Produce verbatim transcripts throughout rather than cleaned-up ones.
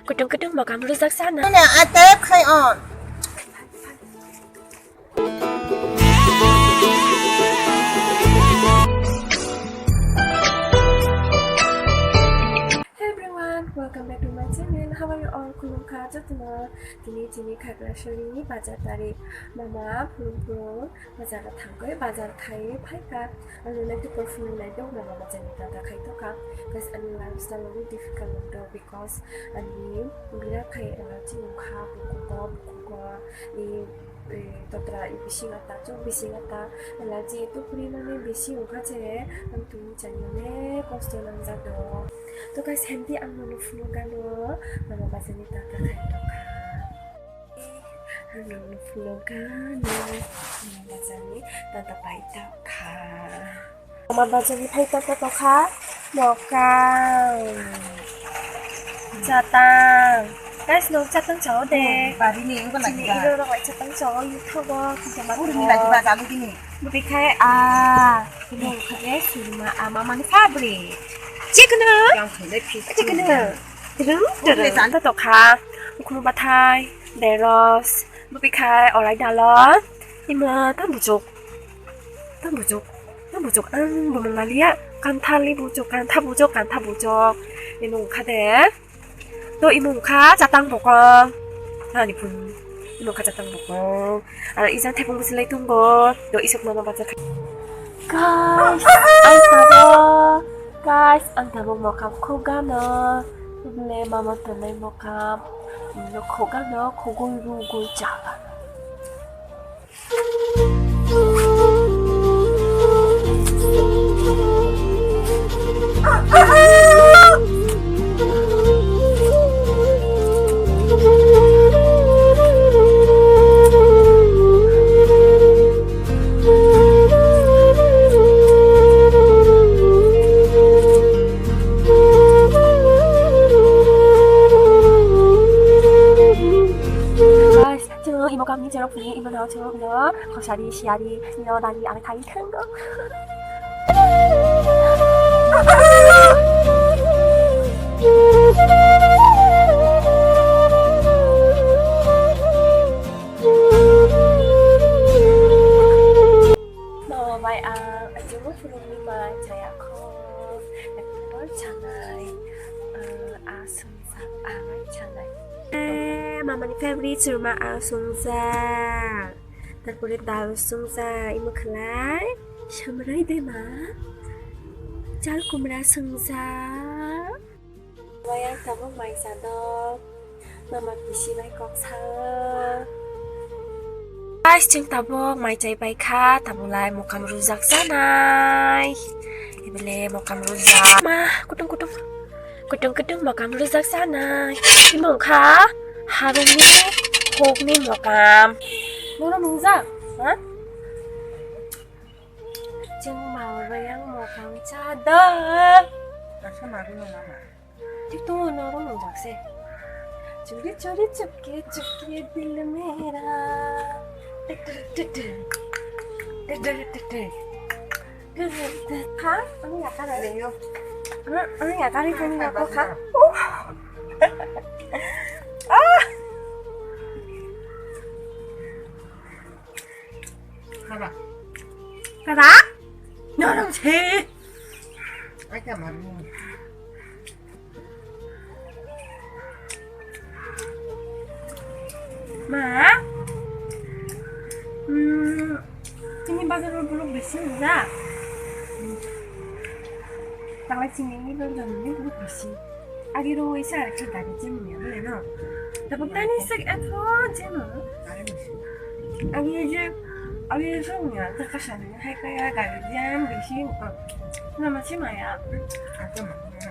Kutung kutung mokam rujak sana. Nene, a tep khai on. Hey everyone, welcome back to my channel. How are you all? Khulumkha jotono. Tini tini Khagrasari bazar tari mama phulung phulung bazar thangwi bazar khai phaikha. Ano naitugwi phulung naitugwi mama bazarni tata khai tokha. Guys, ani lifestyle very difficult nokdo because ani bira khai allergy wngkha bukugo bukugo ni. Eh, totra i bising ata chuk bising ata allergy tupri mani bisi wngkha je ang tini chani ne kosto nangjak do. To guys, hemdi ang nono phunukgano mama bazarni tata khai tokha. Ang nono phunukgano mama bazarni tata pai tokha. Mama bazarni phai tata tokha mokang chatang. Guys, no chatang chao de. Bari ni wngkha lagi. Chini ba. Iro rok chatang chao yuthogo kisa ma. Uri ni lagi ba jalu gini. Budi khai a. Ini wngkha de surma a mama ni favorite. Chikno. Yang khai le phi. Chikno. Terung terung. Tata tokha. Ukhunu bathai. Deros. Budi khai orai dalo. Ima ta bujuk. Ta bujuk. Ta bujuk. Ang bumung lalia. Kanthali bujuk. Kantha bujuk. Kantha bujuk. Imo wngkha de. To imo wngkha chatang bokong. Ani phun. Imo wngkha chatang bokong. Aro ijang thekong bwswlai tongo. To isuk mama bacha kha. Guys, ang tabuk. Guys, ang tabuk mokam khugano. Bole mama tonai mokam. Khugano, khugui rugui chala. Chwng imo kamni cherok phini imo no chwng no khosari siyari no dali ang khai thango. Mama bai ang ajumo phulungni mai chaya kho. Ekdom chanai. Ah, aswng. Eh, mamani favorite churma ang swngjak. Tarpore dal swngjak, imo khlai samrai de ma. Chal kumra swngjak. Wayang tabuk mai sadok. Mama bisi bai kok sao. Guys, chwng tabuk mai chai pai kha, tabuk lai mokam rujak chanai. Ebele mokam rujak. Ma, kutung kutung. Kutung kutung mokam rujak chanai. Imo wngkha harumni hokni mokam. Nono nungjak? Ha? Chwng mama bai ang mokam chadok. Asa maru nana. Tik tongo norok nungjak se. Churi churi chupke chupke dil mera. Tik tik tik tik. Tik tik tik tik. Ha? Ano yakar ayo. Ano yakar ayo kami nako ha. Ah. Kada. Kada? Norong se. Ai ka maru. Ma? Hmm, ini bazar lo belum bersih ya? Kalau sini ini belum belum bersih. Agi ro isa ke gari jim ya, boleh no? Tapi tani sek etho jim. Agi je, agi je ya, tak kasar ni hai kaya gari jam bisi. Nama sih maya? Aku mana?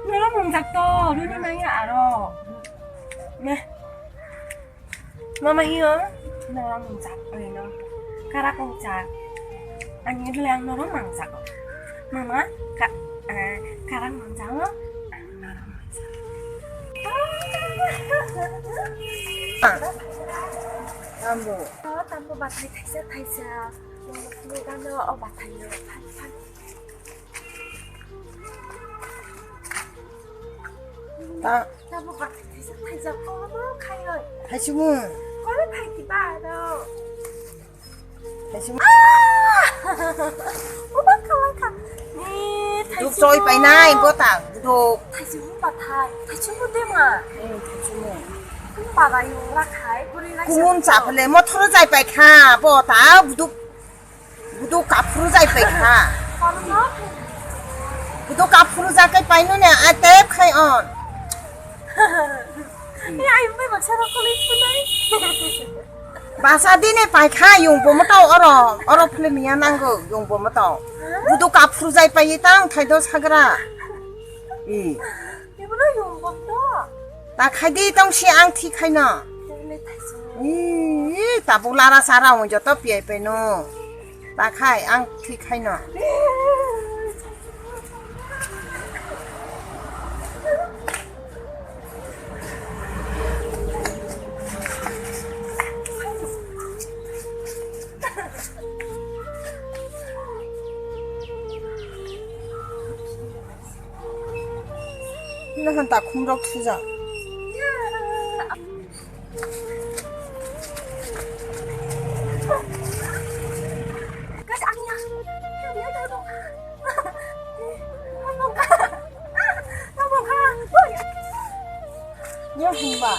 Noro mungsak to, runi maya aro. Meh. Mama hiyo, noro mungsak, oino. Karak mungsak. Ani bele ang noro mangsak. Mama, ka, eh, karak mungsak lo. Ang noro mungsak. Tambo. Oh, tambo bathai thaisa, thaisa. Mama, tumi gano, oh, bathai yo. Phan, phan. Ta. Tamo ba thaisa thaisa kono khai oi. Thaichimo. Kono khai ti ba ro. Thaichimo. Ah! Oba kawa ka. Ni Duk thaichimo. Choi painai bo ta duk. Thaichimo ba thai. Thaichimo de ma. Hmm, thaichimo. Kum ba ga yung ra khai, buri ra. Kumun cha phale mothor jai pai kha bo ta duk. Budu kaphuru jai pai kha. Budu kaphuru jakai paino ne, a tep khai on. Ni ayung bai baksa rok college ko nai. Basa dine pai kha, yung bomo tau oro, oro phule miya nango, yung bomo tau. Budu kaphuru jai pai tang thai do sagra. I. Ibono yung bom to. Ta khai di tong si ang thi khai no. Tebile thaichung. Ih, tabuk lara sara hwn joto piyai pai no. Ta khai ang thi khai no. Nahanta khumrok thujak. Nyo himba.